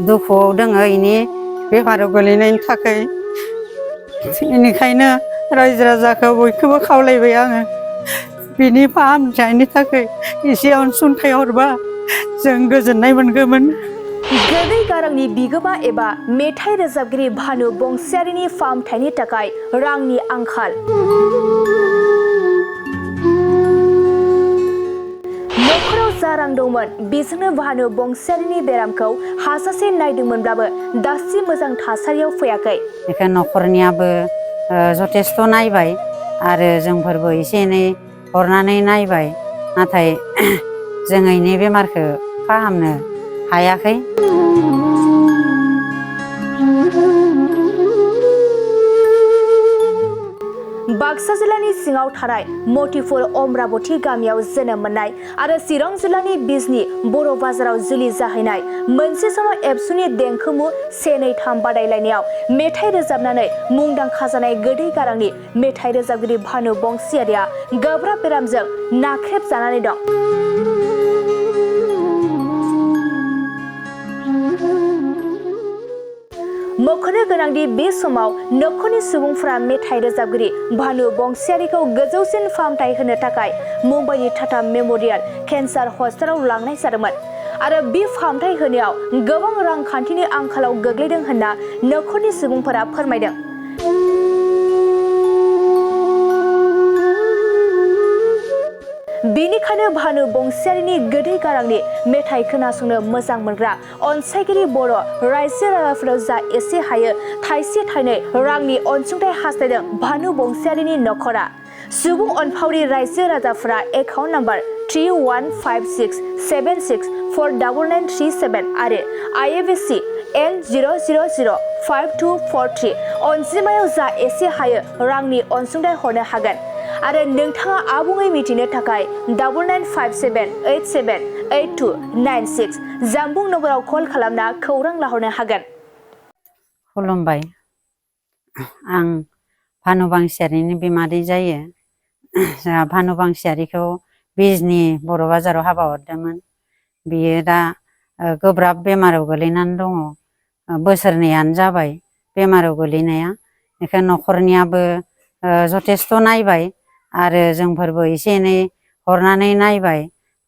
दुखुआव दोङो इनि बेमाराव गोलैनायनि थाखाय बेनिखायनो रायजो राजाखौ बयखौबो खावलायबाय आङो बिनि फाहामथायनि थाखाय एसे अनसुंथाइ हरबा जों गोजोननाय मोनगौमोन। गोदै गारांनि बिगोमा एबा मेथाइ रोजाबगिरि भानु बंसियारिनि फाहामथायनि थाखाय रांनि आंखाल। न'खराव जा रां दंमोन बेजोंनो भानु बंसियारिनि बेरामखौ हाजासे नायदोंमोनब्लाबो दासिम मोजां थासारियाव फैयाखै। बेखौ न'खरनियाबो जथेस्थ' नायबाय आरो जोंफोरबो एसे एनै हरनानै नायबाय नाथाय जों इनि बेमारखौ फाहामनो हायाखै। बाक्सा जिल्लानि सिङाव थानाय मतिपुर अमरावती गामियाव जोनोम मोननाय आरो चिरां जिल्लानि बिजनी बर' बाजाराव जुलि जाहैनाय मोनसे समाव एबसुनि देंखोमु 1-2-3 बादायलायनायाव मेथाइ रोजाबनानै मुंदांखा जानाय गोदै गारांनि मेथाइ रोजाबगिरि भानु बंसियारिया गोब्राब बेरामजों नाख्रेबजानानै दं। मख'नो गोनांदि बे समाव न'खरनि सुबुंफोरा मेथाइ रोजाबगिरि भानु बंसियारिखौ गोजौसिन फाहामथाय होनो थाखाय मुम्बाइनि टाटा मेम'रियेल केन्सार हस्पिटालाव लांनाय जादोंमोन आरो बे फाहामथाय होनायाव गोबां रांखान्थिनि आंखालाव गोग्लैदों होनना न'खरनि सुबुंफोरा फोरमायदों। बेनिखायनो भानु बंसियारिनि गोदै गारांनि मेथाइ खोनासंनो मोजां मोनग्रा अनसायगिरि बर' रायजो राजाफोराव जा एसे हायो थाइसे थाइनै रांनि अनसुंथाइ हास्थायदों भानु बंसियारिनि न'खरा। सुबुं अनफावरि रायजो राजाफोरा एकाउन्ट नाम्बार 315676499937 आरो IFSC L0005243 अनजिमायाव जा एसे हायो रांनि अनसुंथाइ हरनो हागोन आरो नोंथाङा आबुङै मिथिनो थाखाय 9957878296 जानबुं नम्बराव कल खालामना खौरां लाहरनो हागोन। खुलुमबाय, आं भानु बंसियारिनि बिमादै जायो। जोंहा भानु बंसियारिखौ बिजनी बर' बाजाराव हाबा हरदोंमोन। बियो दा गोब्राब बेमाराव गोलैनानै दङ। बोसोरनैयानो जाबाय बेमाराव गोलैनाया। बेखायनो न'खरनियाबो जथेस्थ' नायबाय आरो जोंफोरबो एसे एनै हरनानै नायबाय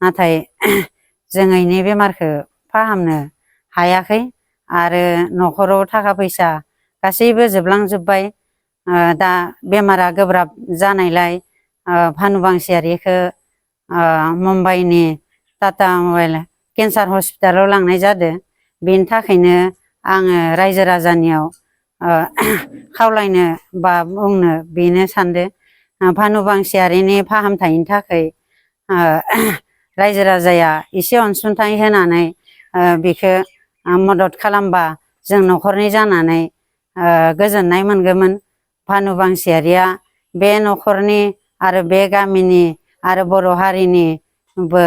नाथाय जों इनि बेमारखौ फाहामनो हायाखै आरो न'खराव थाखा फैसा गासैबो जोबलांजोब्बाय। दा बेमारा गोब्राब जानायलाय भानु बंसियारिखौ मुम्बाइनि टाटा मबाइल केन्सार हस्पिटालाव लांनाय जादों। बेनि थाखायनो आङो रायजो राजानियाव खावलायनो बा बुंनो बेनो सानदों भानु बंसियारिनि फाहामथायनि थाखाय रायजो राजाया एसे अनसुंथाइ होनानै बेखौ मदद खालामबा जों न'खरनि जानानै गोजोननाय मोनगौमोन। भानु बंसियारिया बे न'खरनि आरो बे गामिनि आरो बर' हारिनिबो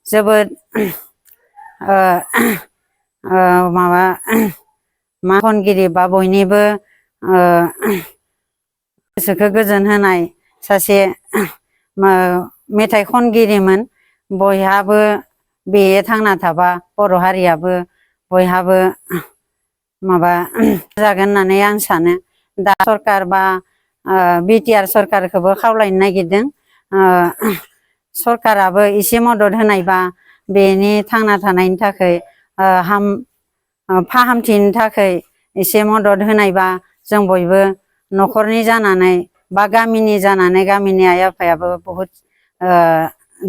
जोबोद मा खनगिरि बा बयनिबो गोसोखौ गोजोन होनाय सासे मेथाइ खनगिरिमोन। बयहाबो बे थांना थाबा बर' हारियाबो बयहाबो माबा जागोन होननानै आं सानो। दा सरकार बा BTR सरकारखौबो खावलायनो नागिरदों सरकाराबो एसे मदद होनायबा बेनि थांना थानायनि थाखाय फाहामथिनि थाखाय एसे मदद होनायबा जों बयबो न'खरनि जानानै बा गामिनि जानानै गामिनि आइ आफायाबो बहुद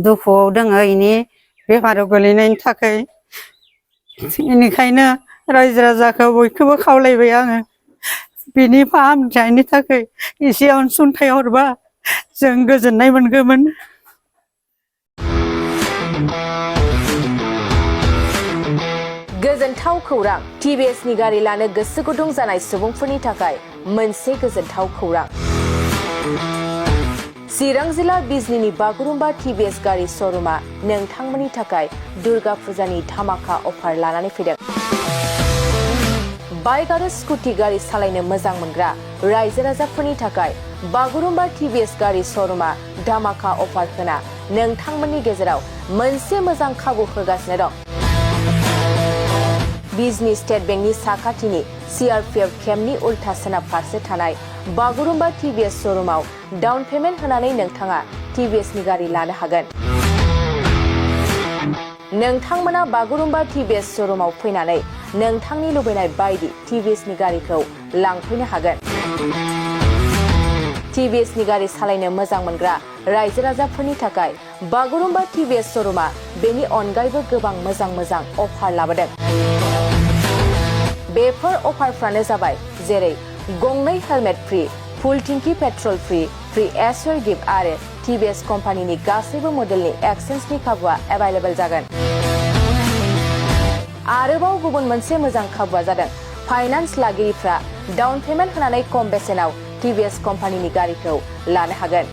दुखुआव दोङो इनि बेमाराव गोलैनायनि थाखाय। बेनिखायनो रायजो राजाखौ बयखौबो खावलायबाय आङो बिनि फाहामथायनि थाखाय एसे अनसुंथाइ हरबा जों गोजोननाय मोनगौमोन। गोजोनथाव खौरां, TVSनि गारि लानो गोसो गुदुं जानाय सुबुंफोरनि थाखाय मोनसे गोजोनथाव खौरां। चिरां जिल्ला बिजनीनि बागुरुम्बा TVS गारि श'रुमा नोंथांमोननि थाखाय दुर्गा फुजानि धामाका अफार लानानै फैदों। बाइक आरो स्कुटि गारि सालायनो मोजां मोनग्रा रायजो राजाफोरनि थाखाय बागुरुम्बा TVS गारि श'रुमा धामाका अफार होना नोंथांमोननि गेजेराव मोनसे मोजां खाबु होगासिनो दं। बिजनी स्टेट बेंकनि साखाथिनि CRPF केम्पनि उल्था सोनाब फारसे थानाय बागुरुम्बा TVS श'रुमाव डाउन पेमेन्ट होनानै नोंथाङा TVS नि गारि लानो हागोन। नोंथांमोना बागुरुम्बा TVS श'रुमाव फैनानै नोंथांनि लुबैनाय बायदि TVS नि गारिखौ लांफैनो हागोन। TVS नि गारि सालायनो मोजां मोनग्रा रायजो राजाफोरनि थाखाय बागुरुम्बा TVS श'रुमा बेनि अनगायैबो गोबां मोजां अफार लाबोदों। बेफोर अफारफ्रानो जाबाय जेरै गंनै हेलमेट फ्रि, फुल टिंकि पेट्रल फ्रि एसवेर गिफ्ट आरो TVS कम्पानिनि गासैबो मडेलनि एक्सचेन्जनि खाबुआ एभेलेबल जागोन। आरोबाव गुबुन मोनसे मोजां खाबुआ जादों फाइनान्स लागिरिफ्रा डाउन पेमेन्ट होनानै खम बेसेनाव TVS कम्पानिनि गारिखौ लानो हागोन।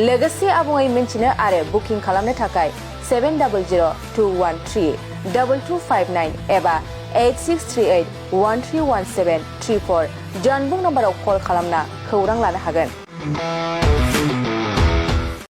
लोगोसे आबुङै मिन्थिनो आरो बुकिं खालामनो थाखाय 7002132259 एबा 8638131734 जानबुं नाम्बाराव कल खालामना खौरां लानो हागोन।